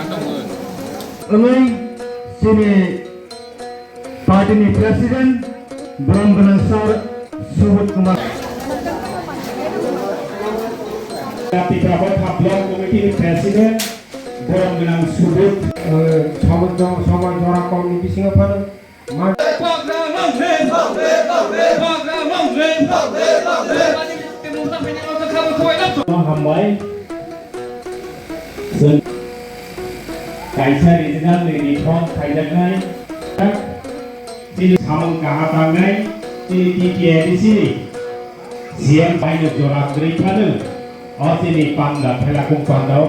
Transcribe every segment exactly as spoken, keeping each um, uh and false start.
Wngwi chini party ni president borom gwnang sir Subodh Kumar. Tipra Motha Block Committee ni president borom gwnang Subodh. Samaj, samaj jora kom ni bisingo phano. Hambai. Chwng kaisa regional ni reform khaijaknai, chini samung kaha tangnai, chini T T A D C ni C M bai no jora kwrwi phano, o chini panda, Phelakung panda o.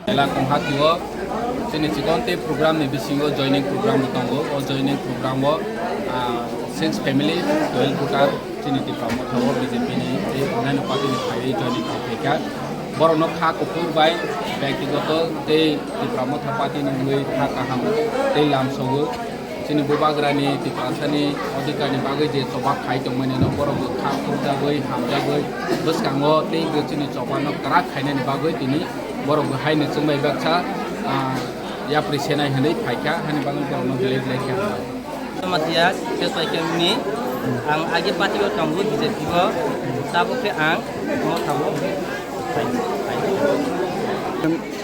Ela kong hati o chini chikon tei program ni bisingo joining program bo tongo. O joining program o, ah, six family, twelve voter chini Tipra Motha o B J P ni tei onnaino party ni phaiwi joining khai phaikha. Borokno kha kuphur bai byaktigoto tei Tipra Motha party ni wngwi kha kaham tei lamsogo. Chini bubagrani Tiprasani odhikarni bagwi je choba khai tongmani no borok bo kha khukjagwi, hamjagwi, bwskango tei bo chini chobano kwrak khainani bagwi tini borok bo haino chwngbai baksa, ah, yapri senai hwnwi phaikha, hani bagwi borokno belai belai khe hamjak. Matia, Chespai Kemni, ang age party o tongo B J P o, tabuk khe ang Motha o phai, phai.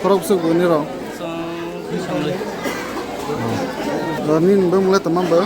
Khorok bwswk bo nirok? Song, song le. Nini bumung le tongma bo?